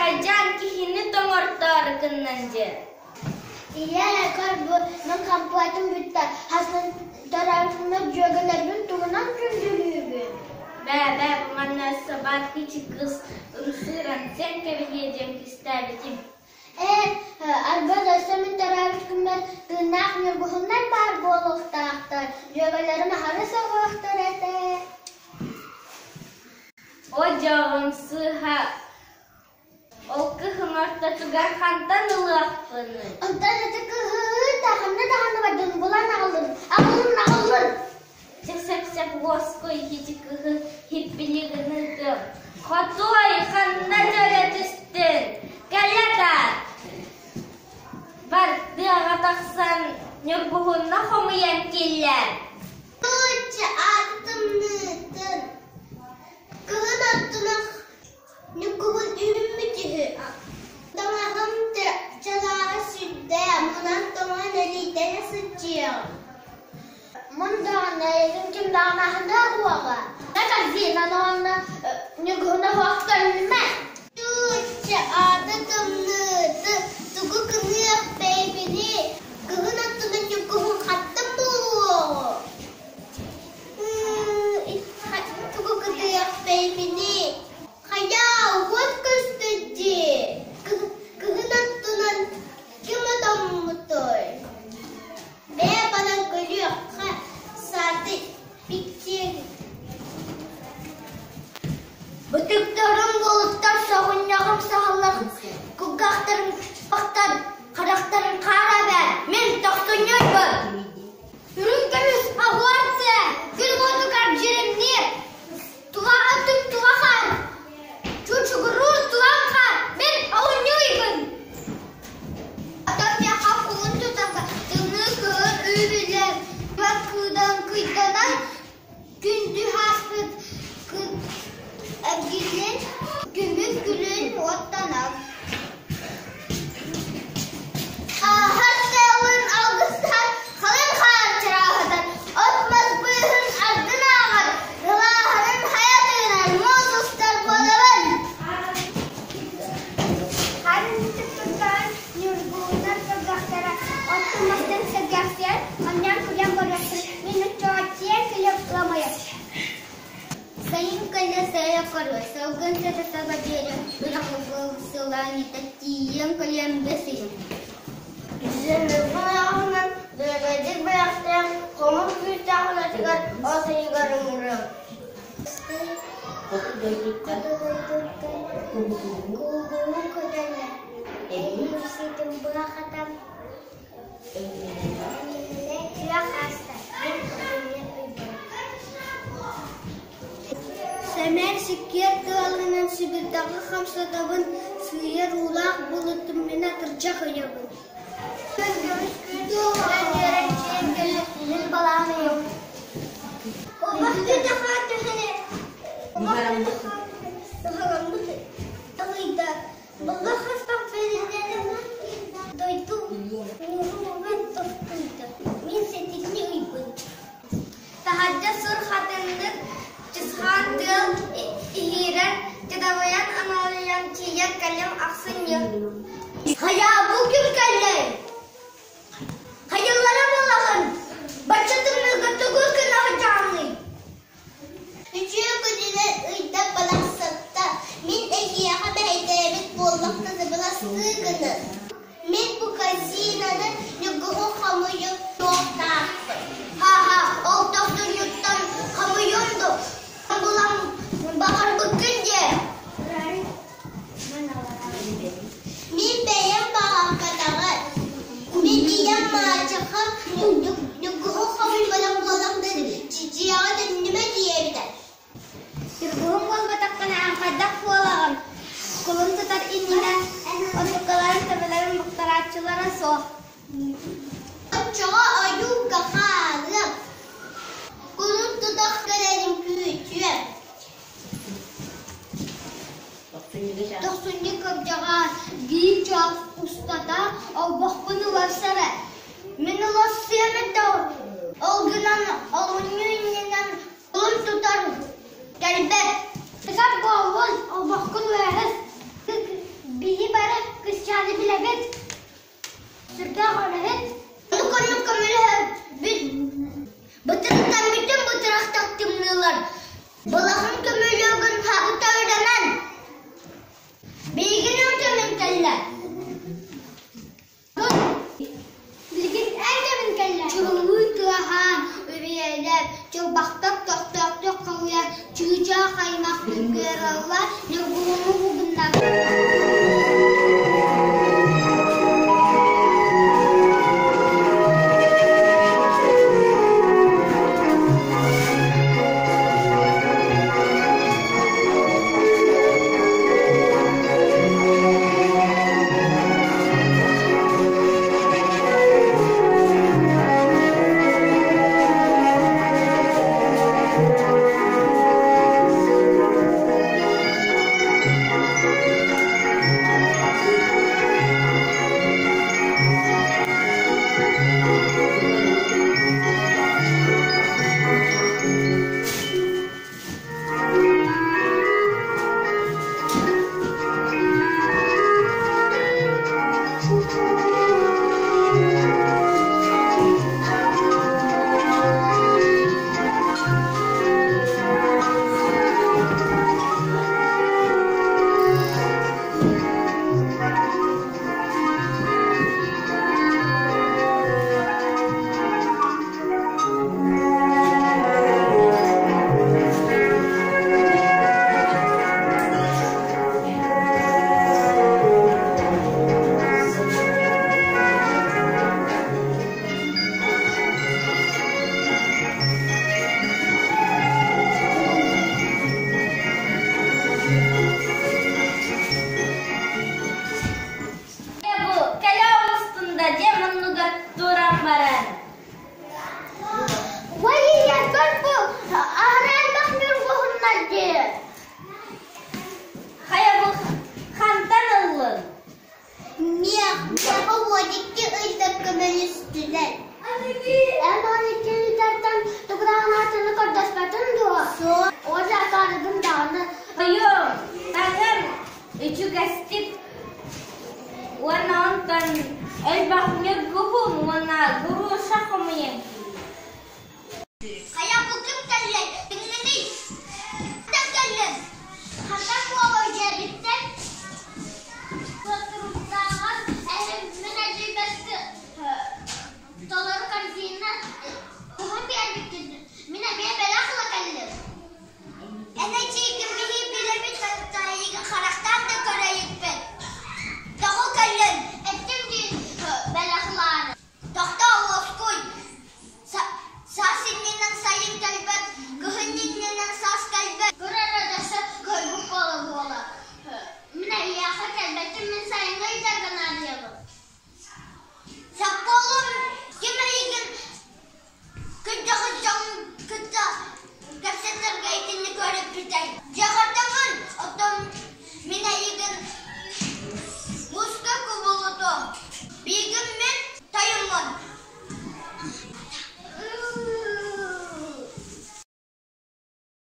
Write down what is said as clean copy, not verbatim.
Хайдьаан киһини тоҥортоору гыннан дьэ. Ийээ, көр бу мин хампыатым бүттэ, хасын төрөөбүтүммүт дьүөгэлэрбин тугунан күндүлүүбүн? Бээ, бээ, бу манна өссө баар кичи кыыс ымсыыран сиэн кэбиһиэ диэн кистээбитим. Ээ, арба өссө мин төрөөбүт күммэр тыыннаах ньургуһуннар баар буолуохтаахтар, дьүөгэлэрим аһары сөҕүөхтэр этэ. О дьоҕум сыыһа, ол кыһын ортотугар хантан ылыахпыный? Онтон ити кыһыы да ханна даҕаны бардын булан аҕаллын, аҕаллын, аҕаллын! Чэ сөп-сөп уоскуй ити кыһы хиппили гыныытым. Хотуой, ханна дьөлө түстүн? Кэлэ да! Бар, тыаҕа тахсан ньургуһунна хомуйан киллэр. Тучча ааты тымныытын, кыһын оттунах ньургуһун үүммүт үһү. Таҥаһым чалааҕа сүрдээх, мунан тоҥон элийтэнэ сылдьыаҕым. Мун даҕаны эйигин ким даҕаны аһыныа суоҕа. Корзинаны уонна ньургуһуну суох көрүнүмэ. Туучча аата тымныыты, тугу гыныах бэйбиний, кыһын оттунан ньургуһун хаттым буолуоҕу. Тугу гыныах бэйбиний, хайаа уот көстөр дии, кыһын оттунан ким отоммутой? Бэйэ баран көрүөххэ, сааты иккиэн Бытыктарым булуттар соҕунньаҕым саһыллар кулгаахтарым бахтар харахтарым хаара эбээ мин тохтунньуйбун Үрүҥ көмүс аһуар тыа күн уотугар дьиримниир тула өттүм тула хаан чучугуруур тулаҥ хаар мин оҕунньуйбун Оттон миэхэ кулун тутарга тымныы кыһын үүрүллэн, кыыдан кыйданан күндү ааспыт эргиллин, күмүк күлүн уоттанар. Ааһар тыалын алгыстаһар, халыҥ хаар чарааһатар, от-мас быыһын ардын ааҕар, ылааһынын хайа тыынар, муус устар буолабын. Ханнык турдаҕын Ньургуһуннар сордохторо, оттон мастан сэргэхсийэн, оонньоон күлэн барыахтара, мин оччоҕо киэҥ кэлиэм ыламайа. Сайын кэллэ сайа коруо, салгын сыта саба диэри үрэх сылаанньыта тиийэн кэлиэм бэс ыйым. Дьүлүрбүн аҕынан дэлэгэйдик бэлэхтээн хомус күүстээх үлэтигэр от ыйыгар ыҥырыам. Хоту дойдуттан кулгуну көтөллөр, Эһиил быһахатан күөх ааста, мин итиннэ ыйбын. Сэмээр сиккиэр тыалынан сибирдэҕи хамсатабын, сыыйар уулаах былытым мин атырдьах ыйабын. Күн көмүс күүтүгүнэн үөрэн чиэн кэллэ, мин балаҕан ыйым. Дойду муҥуругун тохтуйда, мин сэтинньи ыйбын. Таһырдьа сур хатыҥнык чысхаан тыал иһиирэн, дьадайан аналыйан тиийэн кэллим ахсынньы. Хайа, бу ким кэллэй? Хайалара буолаҕын? Бачча тымныыга тугу гына сылдьаҕыный? Үтүө күнүнэн ыйда балахсатта, мин эһиэхэ мэһэйдээбит буоллахпына быластыы гынын. Мин бу корзинаны ньургуһун хомуйуҥ туохтаахпын. Ха-ха, ол тохтунньуттан хомуйуом дуо? Булан баҕарбыккын дии. Мин бэйэм баҕарбатаҕым. Мин ийэм маачаха ньургуһун хомуйбатах буоллахпына дьиэҕэ төннүмэ диэбитэ. Ньургуһун буолбатаххына хайдах буолаҕын? Кулун тутар иннинэ онтукаларын төбөлөрүн быктарааччылара суох. Оччоҕо ойуурга хаалыам, кулун тутах кэлэрин күүтүөм. Тохсунньу кырдьаҕас биир чаас устата олбохпун уларсара. Мин уларсыам этэ ол гынан олунньу иннинэн кулун тутар кэлбэт. Тутар буоллун, олбоххун уларыс. Бытырыттан бүтүн бытырахтах тымныылар, Былаһын көмүлүөгүн хабыта ыранан, Билигин өлтөмүн кэллэ. Билигин эн кэмин кэллэ. Чурулуу тыаһаан, үрүйэлэр, чылбахтар көхтөөхтүк халыйар, чыычаах аймах кыараллар, ньургуһуну.